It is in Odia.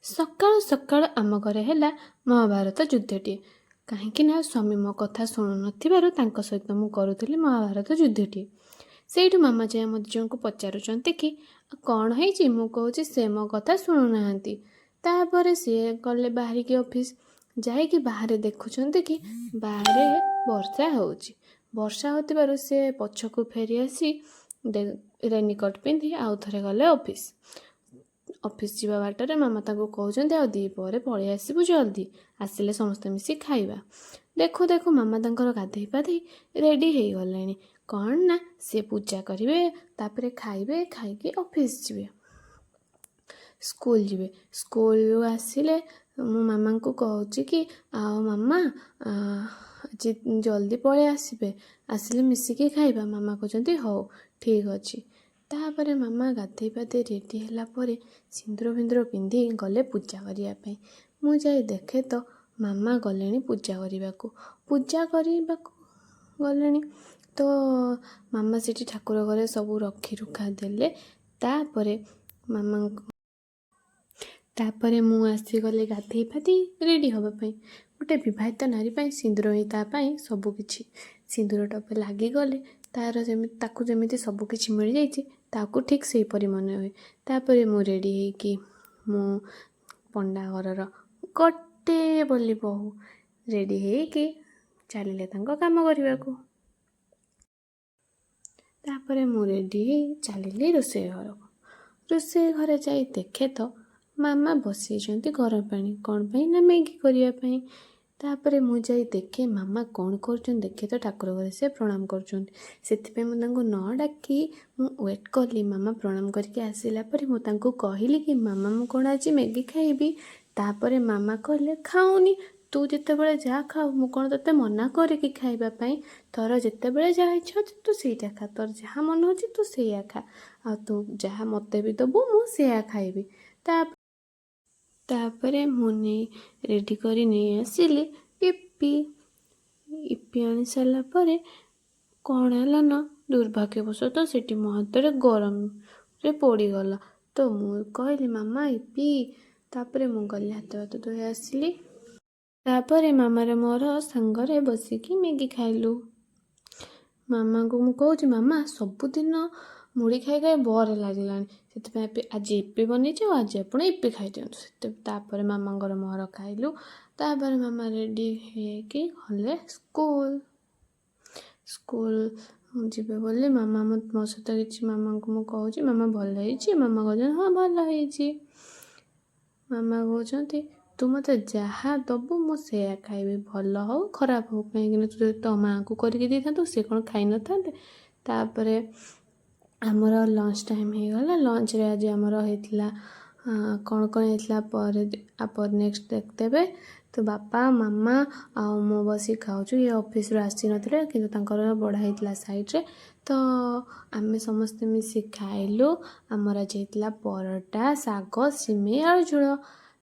ସକାଳୁ ସକାଳୁ ଆମ ଘରେ ହେଲା ମହାଭାରତ ଯୁଦ୍ଧଟିଏ। କାହିଁକି ନା ସ୍ୱାମୀ ମୋ କଥା ଶୁଣୁନଥିବାରୁ ତାଙ୍କ ସହିତ ମୁଁ କରୁଥିଲି ମହାଭାରତ ଯୁଦ୍ଧଟିଏ। ସେଇଠୁ ମାମା ଯାଇ ଆମ ଦୁଇଜଣଙ୍କୁ ପଚାରୁଛନ୍ତି କି କ'ଣ ହେଇଛି। ମୁଁ କହୁଛି ସେ ମୋ କଥା ଶୁଣୁନାହାନ୍ତି। ତାପରେ ସିଏ ଗଲେ ବାହାରିକି ଅଫିସ୍। ଯାଇକି ବାହାରେ ଦେଖୁଛନ୍ତି କି ବାହାରେ ବର୍ଷା ହେଉଛି। ବର୍ଷା ହେଉଥିବାରୁ ସେ ପଛକୁ ଫେରି ଆସି ରେନିକୋଟ୍ ପିନ୍ଧି ଆଉ ଥରେ ଗଲେ ଅଫିସ୍। ଅଫିସ୍ ଯିବା ବାଟରେ ମାମା ତାଙ୍କୁ କହୁଛନ୍ତି, ଆଉ ଦ୍ୱିପହରେ ପଳେଇ ଆସିବୁ, ଜଲ୍ଦି ଆସିଲେ ସମସ୍ତେ ମିଶି ଖାଇବା। ଦେଖୁ ଦେଖୁ ମାମା ତାଙ୍କର ଗାଧେଇ ପାଧେଇ ରେଡ଼ି ହେଇଗଲେଣି। କ'ଣ ନା ସେ ପୂଜା କରିବେ, ତାପରେ ଖାଇବେ, ଖାଇକି ଅଫିସ୍ ଯିବେ, ସ୍କୁଲ ଯିବେ। ସ୍କୁଲରୁ ଆସିଲେ ମୁଁ ମାମାଙ୍କୁ କହୁଛି କି ଆଉ ମାମା, ଆଜି ଜଲ୍ଦି ପଳେଇ ଆସିବେ, ଆସିଲେ ମିଶିକି ଖାଇବା। ମାମା କହୁଛନ୍ତି, ହଉ, ଠିକ୍ ଅଛି। ତାପରେ ମାମା ଗାଧେଇ ପାଧେଇ ରେଡ଼ି ହେଲା ପରେ ସିନ୍ଦୁର ଫିନ୍ଦୁର ପିନ୍ଧି ଗଲେ ପୂଜା କରିବା ପାଇଁ। ମୁଁ ଯାଇ ଦେଖେ ତ ମାମା ଗଲେଣି ପୂଜା କରିବାକୁ। ପୂଜା କରିବାକୁ ଗଲେଣି ତ ମାମା ସେଠି ଠାକୁର ଘରେ ସବୁ ରଖି ରୁଖା ଦେଲେ। ତାପରେ ମାମାଙ୍କ ତାପରେ ମୁଁ ଆସିଗଲି ଗାଧେଇ ପାଧେଇ ରେଡ଼ି ହେବା ପାଇଁ। ଗୋଟେ ବିବାହିତ ନାରୀ ପାଇଁ ସିନ୍ଦୁର ହିଁ ତା ପାଇଁ ସବୁକିଛି। ସିନ୍ଦୁର ଟୋପେ ଲାଗିଗଲେ ତା'ର ଯେମିତି, ତାକୁ ଯେମିତି ସବୁକିଛି ମିଳିଯାଇଛି, ତାକୁ ଠିକ୍ ସେହିପରି ମନେ ହୁଏ। ତାପରେ ମୁଁ ରେଡ଼ି ହେଇକି, ମୁଁ ପଣ୍ଡା ଘରର ଗୋଟେ ବୋଲି ବୋହୂ, ରେଡ଼ି ହେଇକି ଚାଲିଲେ ତାଙ୍କ କାମ କରିବାକୁ। ତାପରେ ମୁଁ ରେଡ଼ି ହେଇ ଚାଲିଲି ରୋଷେଇ ଘରକୁ। ରୋଷେଇ ଘରେ ଯାଇ ଦେଖେ ତ ମାମା ବସେଇଛନ୍ତି ଗରମ ପାଣି। କ'ଣ ପାଇଁ ନା ମ୍ୟାଗି କରିବା ପାଇଁ। ତାପରେ ମୁଁ ଯାଇ ଦେଖେ ମାମା କ'ଣ କରୁଛନ୍ତି। ଦେଖେ ତ ଠାକୁର ଘରେ ସେ ପ୍ରଣାମ କରୁଛନ୍ତି। ସେଥିପାଇଁ ମୁଁ ତାଙ୍କୁ ନ ଡାକି ମୁଁ ୱେଟ୍ କଲି। ମାମା ପ୍ରଣାମ କରିକି ଆସିଲା ପରେ ମୁଁ ତାଙ୍କୁ କହିଲି କି ମାମା, ମୁଁ କ'ଣ ଆଜି ମ୍ୟାଗି ଖାଇବି? ତାପରେ ମାମା କହିଲେ, ଖାଉନି, ତୁ ଯେତେବେଳେ ଯାହା ଖାଉ, ମୁଁ କ'ଣ ତୋତେ ମନା କରେ କି ଖାଇବା ପାଇଁ? ତୋର ଯେତେବେଳେ ଯାହା ଇଚ୍ଛା ଅଛି ତୁ ସେଇଟା ଖା। ତୋର ଯାହା ମନ ହେଉଛି ତୁ ସେଇଆ ଖା। ଆଉ ତୁ ଯାହା ମୋତେ ବି ଦେବୁ, ମୁଁ ସେଇଆ ଖାଇବି। ତାପରେ ମୁଁ ନେଇ ରେଡ଼ି କରି ନେଇ ଆସିଲି ଇପି। ଇପି ଆଣି ସାରିଲା ପରେ କ'ଣ ହେଲା ନା ଦୁର୍ଭାଗ୍ୟବଶତଃ ସେଠି ମୋ ହାତରେ ଗରମରେ ପୋଡ଼ିଗଲା। ତ ମୁଁ କହିଲି, ମାମା, ଇପି। ତାପରେ ମୁଁ ଗଲି, ହାତ ଫାତ ଧୋଇ ଆସିଲି। ତାପରେ ମାମାର ମୋର ସାଙ୍ଗରେ ବସିକି ମ୍ୟାଗି ଖାଇଲୁ। ମାମାଙ୍କୁ ମୁଁ କହୁଛି, ମାମା, ସବୁଦିନ ମୁଢ଼ି ଖାଇ ଖାଇ ବୋର୍ ଲାଗିଲାଣି, ସେଥିପାଇଁ ଆଜି ଇପି ବନେଇଛି ଆଉ ଆଜି ଆପଣ ଇପି ଖାଇଦିଅନ୍ତୁ। ସେତେ ତାପରେ ମାମାଙ୍କର ମୋର ଖାଇଲୁ। ତାପରେ ମାମା ରେଡ଼ି ହେଇକି ଗଲେ ସ୍କୁଲ। ସ୍କୁଲ ଯିବେ ବୋଲି ମାମା ମୋ ସହିତ କିଛି, ମାମାଙ୍କୁ ମୁଁ କହୁଛି, ମାମା, ଭଲ ହେଇଛି? ମାମା କହୁଛନ୍ତି, ହଁ, ଭଲ ହେଇଛି। ମାମା କହୁଛନ୍ତି, ତୁ ମୋତେ ଯାହା ଦେବୁ ମୁଁ ସେଇଆ ଖାଇବି, ଭଲ ହଉ ଖରାପ ହଉ। କାହିଁକିନା ତୁ ଯଦି ତୋ ମାଆଙ୍କୁ କରିକି ଦେଇଥାନ୍ତୁ, ସେ କ'ଣ ଖାଇନଥାନ୍ତେ? ତାପରେ ଆମର ଲଞ୍ଚ ଟାଇମ୍ ହେଇଗଲା। ଲଞ୍ଚରେ ଆଜି ଆମର ହେଇଥିଲା କ'ଣ କ'ଣ ହେଇଥିଲା, ପରେ ପରେ ନେକ୍ସଟ ଦେଖିଦେବେ। ତ ବାପା, ମାମା ଆଉ ମୁଁ ବସିକି ଖାଉଛୁ। ଇଏ ଅଫିସରୁ ଆସିନଥିଲେ, କିନ୍ତୁ ତାଙ୍କର ବଢ଼ା ହେଇଥିଲା ସାଇଡ଼୍ରେ। ତ ଆମେ ସମସ୍ତେ ମିଶି ଖାଇଲୁ। ଆମର ଆଜି ହେଇଥିଲା ପରଟା, ଶାଗ, ସିମେଇ, ଆଳୁ ଝୋଳ।